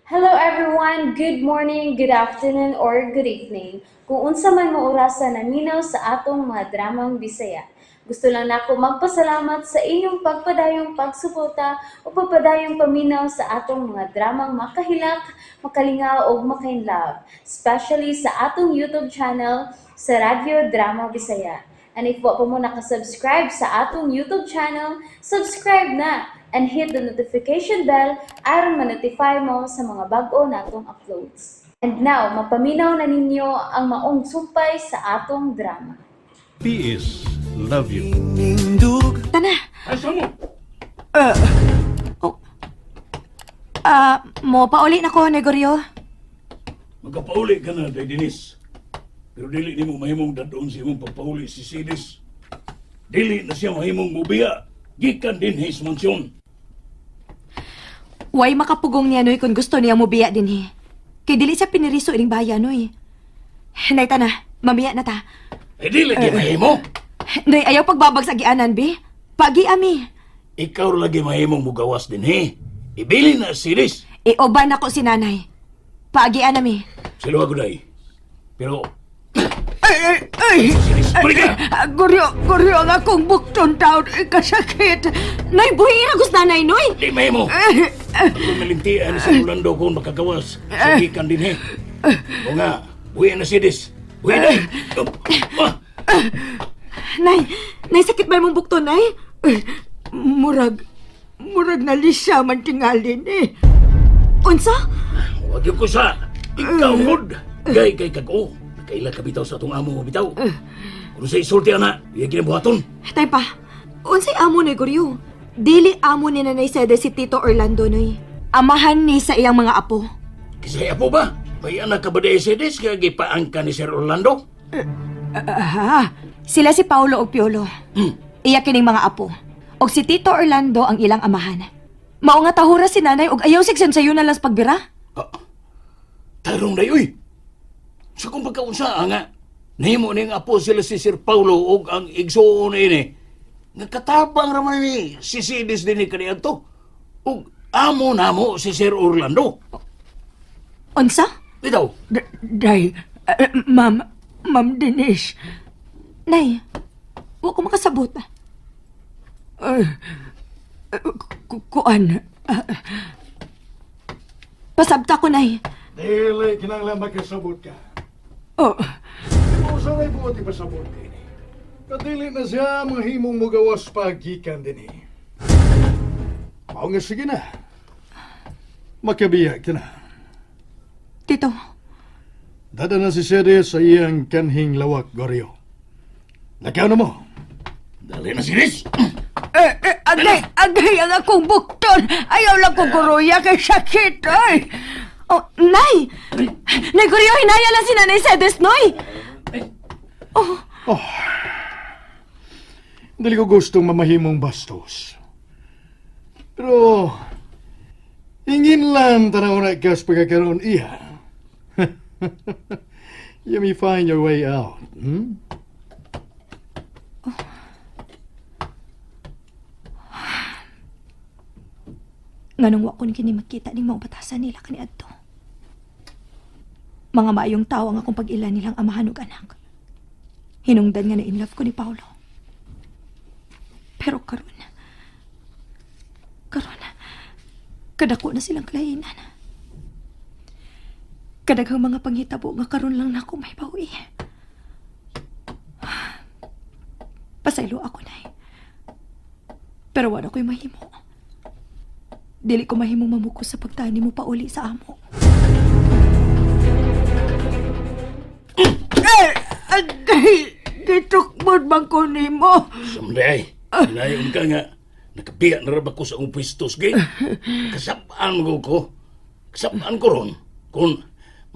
Hello everyone! Good morning, good afternoon, or good evening. Kung unsa man mo orasa naminaw sa atong mga dramang Bisaya. Gusto lang nako magpasalamat sa inyong pagpadayong pagsuporta o pagpadayong paminaw sa atong mga dramang makahilak, makalingaw ug makainlove, especially sa atong YouTube channel sa Radyo Drama Bisaya. And if wa pa mo nakasubscribe sa atong YouTube channel, subscribe na and hit the notification bell aron ma-notify mo sa mga bag-o natong uploads. And now, mapaminaw na ninyo ang maong sumpay sa atong drama. PS love you. Tana. Asa mo? Oh. Ah, mo pauli na ko, Negoryo. Magkapauli ka na, Day Denise. Pero dili nimo mahimong dadon sa imong pagpauli si Sidis. Dili na siya mahimong mubiya. Gikan din his mansyon. Way makapugong niya, Noy, kung gusto niya mobiya din he. Kay dili siya piniriso ining bayan, Noy. Nay, tana, mamiya na ta. Eh, dili lagi mahimo. Noy, ayaw pagbabag sa gianan, bi. Pagi ami. Ikaw lagi mahimong mugawas din he. Ibili na Sidis. Ioban ako si nanay. Pagian ami. Sila ko day. Pero, Ay, ay, ay! Sidis, balik ka! Ah, Guryo, guryo ang akong bukton taon. Ay, kasakit. Noy, buhi ra gus nanay, Noy. Di mahimo. Ako nalintian sa Orlando kung makagawas sa gikan din he. O nga, buhi na Sidis. Buhi na. Ah! Nay, nay sakit ba imong bukton, nay? Ay, murag, murag nalisa man tingalin eh. Unsa? Huwag yung kusa. Ikaw, good. Gay kay kag-o. Nakaila ka bitaw sa atong amo bitaw. Kung sa isulti ana, iya kinabuhaton. Tay pa, unsay amo ni Goryo? Dili amo ni Nanay Sede si Tito Orlando, Noy. Amahan ni sa iyang mga apo. Kisaya po ba? May anak ka ba di Sedes kaya gipaang ka ni Sir Orlando? Ah, Sila si Paulo ug Piolo. Iya kining mga apo. Og si Tito Orlando ang ilang amahan. Mao nga tahura si nanay og ayaw sig sayo na lang sa pagbira. Ah, tarong na uy. Sa kung pagkaunsa nga, nahimo ning apo sila si Sir Paulo ug ang igsuon ini. Nagkatabang raman ni si Sedes din ni kaniadto. Ug amo namo si Sir Orlando. Unsa? Bitaw, day, eh, ma'am, ma'am Denise. Nay, wa ko makasabot. Ay, eh, kuan, ah, Pasabta ko, nay. Dili, kinahanglan makasabot ka. oh, Mo sa may buot ipasabot ka ini. Kadili na siya mahimong mugawas pagikan din eh. Mao nga sige na. Makabiya ka na. Tito, Dada na si Sede sa iyang kanhing lawak, Goryo. Lakaw na mo. Dali na Sedes. eh, eh, agay, agay ang akong bukton. Ayaw lang ko guruya kay sakit, ay. Oh, nay! Nay, Goryo, hinaya lang si Nanay Sedes, noy! Oh, Dili ko gustong mamahimong bastos. Pero, ingin lang tanaw na kas pagkakaroon iya. You may find your way out. Hmm? Nganong wa ko ni kini makita ning mao batasan nila kaniadto. Mga maayong tawo ang akong pag-ila nilang amahan ug anak. Hinungdan nga na in love ko ni Paolo. Pero karon, karon, kadako na silang kalainan. Kadaghang mga panghitabo nga karon lang nako may bawi. Pasaylo ako, nay. Pero wala ko'y mahimo. Dili ko mahimong mamuko sa pagtani mo pauli sa amo. Eh, agay, gitukmod man ko nimo. Samday, hinayon ka nga. Nakabiya na rin ako sa akong pwistos, gay. Kasabaan ko ko. Kasabaan ko ron. Kung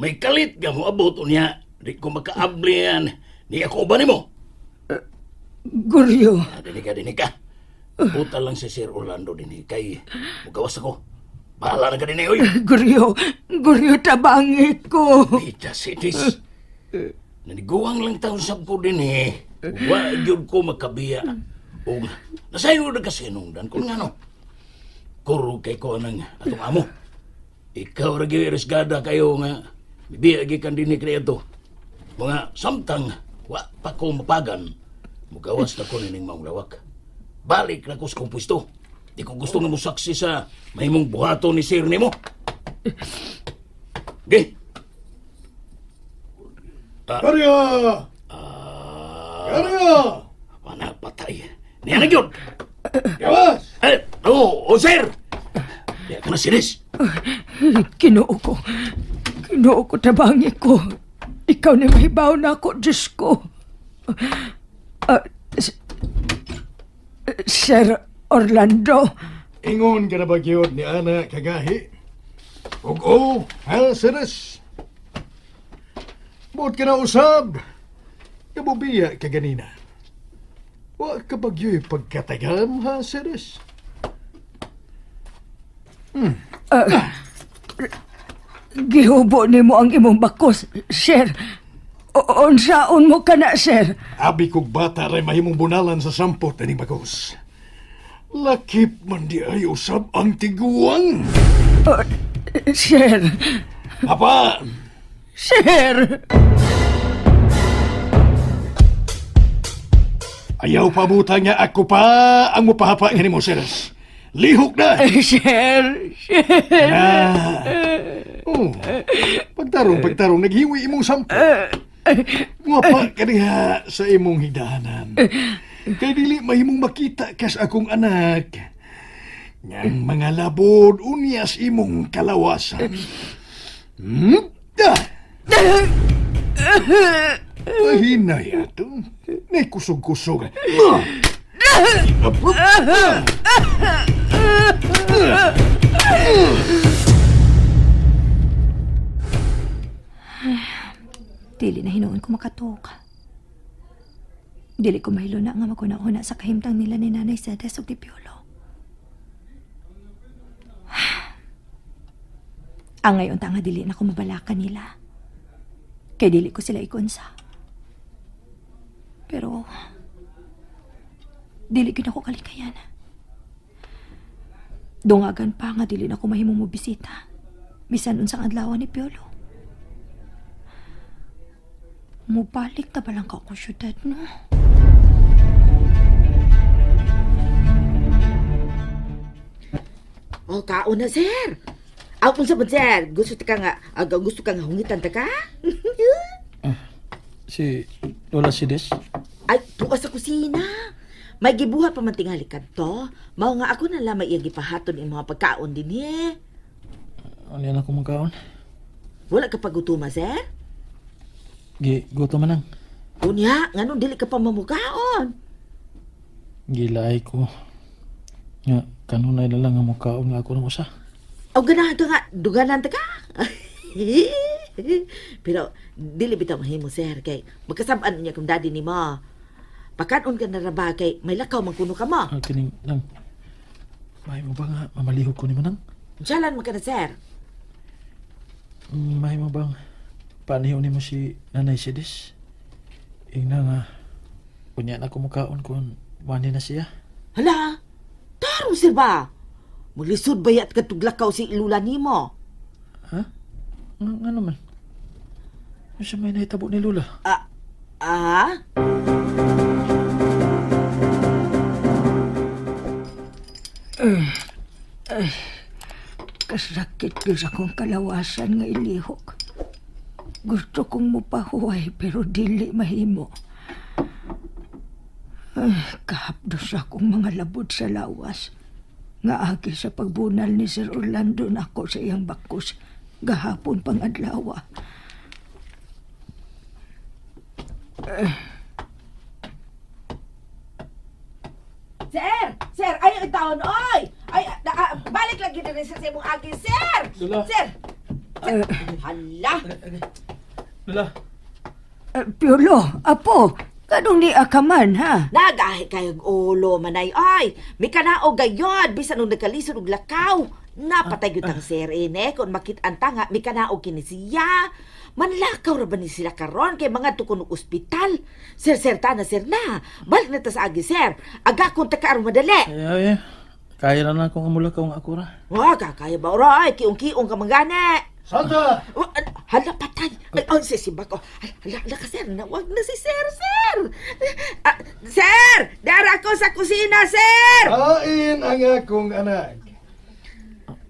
may kalit ka mo abot niya, di ko makaabli yan. Di ako ba nimo? Guryo. Ah, dini ka, dini ka. Puta lang si Sir Orlando dini. Kay, mugawas ako. Bahala na ka dini, oy. Guryo, guryo tabangi ko. Ita cities. Naniguang lang taon sab ko din eh. Wa gyud ko makabiya. Og nasayo na kasi nung dan kung ngano. Kuro kay ko nang atong amo. Ikaw ra gyud risgada kayo nga biya gikan dinhi kaniadto. Mga samtang wa pa ko mapagan, mugawas na ko nining maong lawak. Balik na ko sa kong pwesto. Di ko gusto nga mosaksi sa mahimong buhaton ni sir nimo. Ge. Karya! Karya! Wala patay. Niya na gyud. Gawas! Eh, oh, oh sir. Diya ka na sinis. Ginoo ko. Ginoo ko, tabangi ko. Ikaw ni mahibaw na ako, Diyos ko. Ah, Sir Orlando, Ingon ka na ba gyud ni Ana kagahi? Ug o, ha, Ceres? Buot ka na usab. Kabubiya ka ganina. Wa ka ba gyud pagkatagam, ha, Ceres? Gihubo nimo ang imong bakos, sir. Unsaon mo ka na, sir? Abi kog bata ray mahimong bunalan sa sampot ani bagos. Lakip man di ay usab ang tiguang. Sir, Papa, sir. Ayaw pabuta nga ako pa ang mupahapa nga nimo, Ceres. Lihok na! Sir, sir. Na. Oh. Pagtarong, pagtarong, naghiwi imong sampo. Mupa ka diha sa imong higdahanan. Kay dili mahimong makita kas akong anak. Ngang mga labod unyas imong kalawasan. Ah! Mahinay ato. Nay kusog-kusog. Ah! Dili na hinuon ko makatuok. Dili ko mahilo na nga maguna-una sa kahimtang nila ni Nanay Sedes ug ni Piolo. Ang ngayon ta nga dili na ko mabalaka nila. Kay dili ko sila ikunsa. Pero dili gyud ako kalikayan. Dungagan pa nga dili na ko mahimong mobisita. Bisan unsang adlaw ni Piolo. Mubalik ta ba lang ka ako syudad, no? Oh, kaon na, sir. Aw, unsa ba, sir? Gusto ka nga, gusto ka nga hungitan ta ka? Si Lola Sides? Ay, tuwa sa kusina. May gibuhat pa man tingali kadto. Mao nga ako na lamay iyang gipahaton ang mga pagkaon din eh. Ano yan ako magkaon? Wala ka pagutuma, sir? Gi, gutom man ang. Unya, nganong dili ka pa mamukaon? Gilaay ko. Nga, kanunay na lang ang mukaon nga ako ng usa. Aw, ganahan ka nga, duganan ta ka. Pero dili bitaw mahimo, sir, kay magkasab-an niya kung daddy ni mo. Pakanon ka na ra ba kay may lakaw man kuno ka mo. Ah, kining lang. Mahay mo ba nga mamalihok ko ni Manang? Jalan man ka na, sir. Mahay mo bang paniho ni mo si Nanay Sides? Ingna nga, kunya na ako mukaon kung wani na siya. Hala, tarong sir ba? Maglisod ba ya't katuglakaw si ilula nimo? Ha? Nga, nga naman. Ano siya may nahitabo ni Lola? Ah, ah? Kasakit gyud sa akong kalawasan nga ilihok. Gusto kong mupahuway pero dili mahimo. Ay, kahapdos akong mga labod sa lawas. Nga agi sa pagbunal ni Sir Orlando nako sa iyang bakos gahapon pang adlaw. Sir! Sir, ay ang taon, oy! Ay, balik lagi din sa imong agi, sir! Lola. Sir! Sir! Hala! Lola! Piolo, apo, kanong ni akaman ha? Nagahi kayog ulo, manay, oy! May kanao gayon, bisan nung nagkalisod og lakaw. Napatay gyud ang sir ine, kung makit-an ta nga, may kanao kini siya. Manlakaw ra ba ni sila karon kay mga tukon og ospital? Sir, sir, ta na, sir na. Balik na ta sa agi, sir. Aga kung ta ka aron madali. Ay, ay, ay. Kaya na na akong amulakaw nga ako ra. Wa, kakaya ba ora? Ay, kiung-kiung ka manggana. Santa! Wa, hala, patay. Ay, oh, si Simba ko. Hala, hala, hala ka, sir. Nawag na si sir, sir. Ah, sir! Dara ko sa kusina, sir! Kain ang akong anak.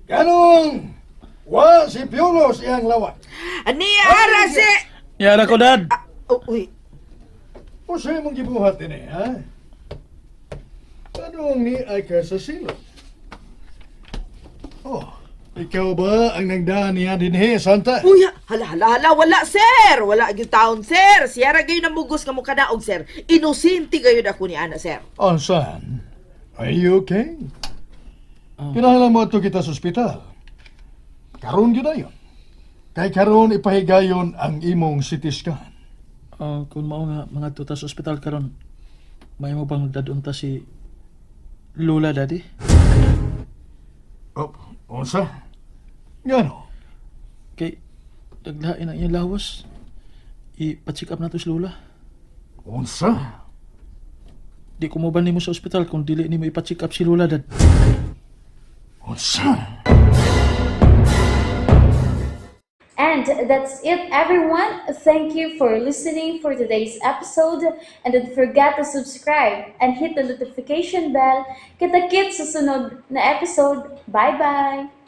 Ganong, wa si Piolo siyang lawat. Ani, ara si... Yara ko, Dad. Ah, oh, uy, O siya mong gibuhat ini, ha? Anong ni ay ka sa silot? Oh, ikaw ba ang nagdaan niya dinhi, Santa? Uy, hala, hala, hala, wala, sir! Wala gyud taon, sir! Siyara gayon ang mugos nga mukadaog, sir. Inosente gayon ako ni Ana, sir. Oh, son, are you okay? Kinahanglan mo ato kita sa ospital. Karon gyud ayon. Kay karon ipahigayon ang imong CT scan. Ah, kung mao nga mga tuta sa ospital karon, may mo bang dadun ta si Lola, Daddy? Oh, unsa? Ngano? Kay naglain ang iyang lawas. I-check up na to si Lola. Unsa? Di ko mo ba nimo sa ospital kung dili nimo ipa-check up si Lola, Dad. Unsa? And that's it, everyone. Thank you for listening for today's episode. And don't forget to subscribe and hit the notification bell. Kita-kits sa sunod na episode. Bye-bye!